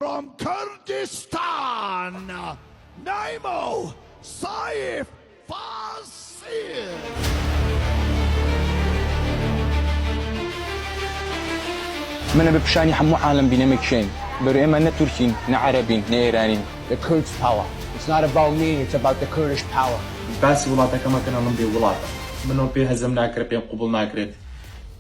From Kurdistan Namo Saif Fazil. من ئەبێ پیشانی هەموو عالەم بین ئێمە کێین بەرو ئێمە نە تورکین نە عەرەبین نە ئێرانین. The Kurds power It's not about me it's about the Kurdish power. باسی وڵاتەکەم ئەکەن ئەڵێم بێ وڵاتە من ئەوە پێ هەزم ناکرێت پێم قبوڵ ناکرێت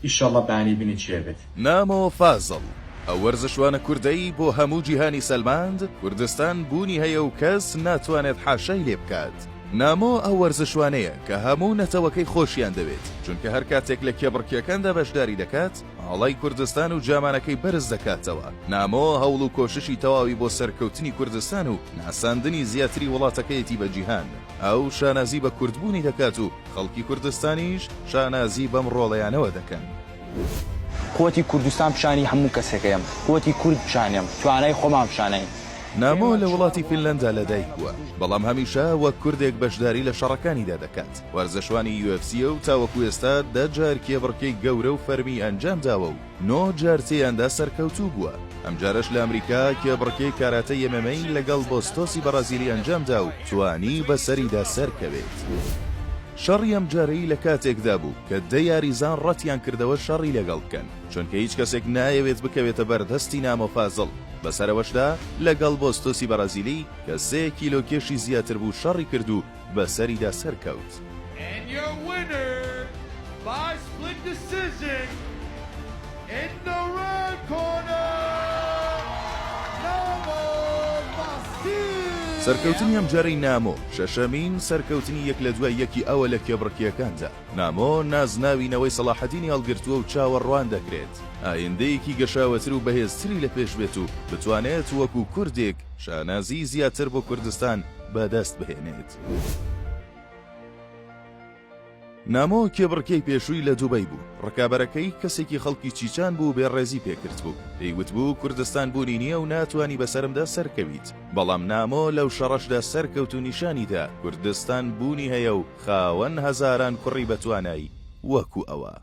ئیشەڵا بەیانی بینی چی ئەبێت. نامۆ فازڵ، ئەو وەرزشوانە کوردەی بۆ هەموو جیهانی سەلماند کوردستان بوونی هەیە و کەس ناتوانێت حاشای لێ بکات. نامۆ ئەو وەرزشوانەیە کە هەموو نەتەوەکەی خۆشیان دەوێت، چونکە هەر کاتێک لە کێبڕکێکاندا بەشداری دەکات، ئاڵای کوردستان و جامانەکەی بەرز دەکاتەوە. نامۆ هەوڵ و کۆششی تەواوی بۆ سەرکەوتنی کوردستان و ناساندنی زیاتری وڵاتەکەیەتی بە جیهان. ئەو شانازی بە کوردبوونی دەکات و خەڵکی کوردستانیش شانازی بەم ڕۆڵەیانەوە دەکەن. قوتی کوردستان پیشانی هەموو کەسێک ئەیەم، قوتی کورد پیشانیەم، توانای خۆمان پیشانەین. نامۆ لە وڵاتی فینلەندا لەدایک بووە، بەڵام هەمیشە وەک کوردێک بەشداری لە شەڕەکانیدا دەکات. وەرزشوانی UFC ە و تاوەکو ئێستا دە جار کێبڕکێی گەورە و فەرمیی ئەنجامداوە و نۆ جار تێیاندا سەرکەوتوو بووە. ئەمجارەش لە ئەمریکا کێبڕکێی کاراتەی MMA لەگەڵ بۆستۆسی بەڕازیلی ئەنجامدا و توانی بەسەریدا سەرکەوێت. شەڕی ئەمجارەی لە کاتێکدا بوو کە دە یاریزان ڕەتیان کردەوە شەڕی لەگەڵ بکەن، چونکە هیچ کەسێک نایەوێت بکەوێتە بەردەستی نامۆ فازڵ، بەسەرئەوەشدا لەگەڵ بۆستۆسی بەڕازیلی کە سێ کیلۆ کێشی زیاتر بوو شەڕی کرد و بەسەریدا سەرکەوت. And your winner by split decision in the red corner Namo Fassil. سەرکەوتنی ئەمجارەی نامۆ شەشەمین سەرکەوتنی یەک لە دوای یەکی ئەوە لە کێبڕکێکاندا. نامۆ نازناوی نەوەی سەڵاحەدینی هەڵگرتووە و چاوەڕوان دەکرێت ئایندەیەکی گەشاوەتر و بەهێزتری لە پێش بێت و بتوانێت وەکو کوردێک شانازیی زیاتر بۆ کوردستان بەدەست بهێنێت. نامۆ کێبڕکێی پێشووی لە دوبەی بوو، ڕکابەرەکەی کەسێکی خەڵکی چیچان بوو بێڕێزی پێکردبوو، پێی وتبوو کوردستان بوونی نییە و ناتوانی بەسەرمدا سەرکەویت، بەڵام نامۆ لەو شەڕەشدا سەرکەوت و نیشانیدا کوردستان بوونی هەیە و خاوەن هەزاران کوڕی بەتوانای وەکو ئەوە.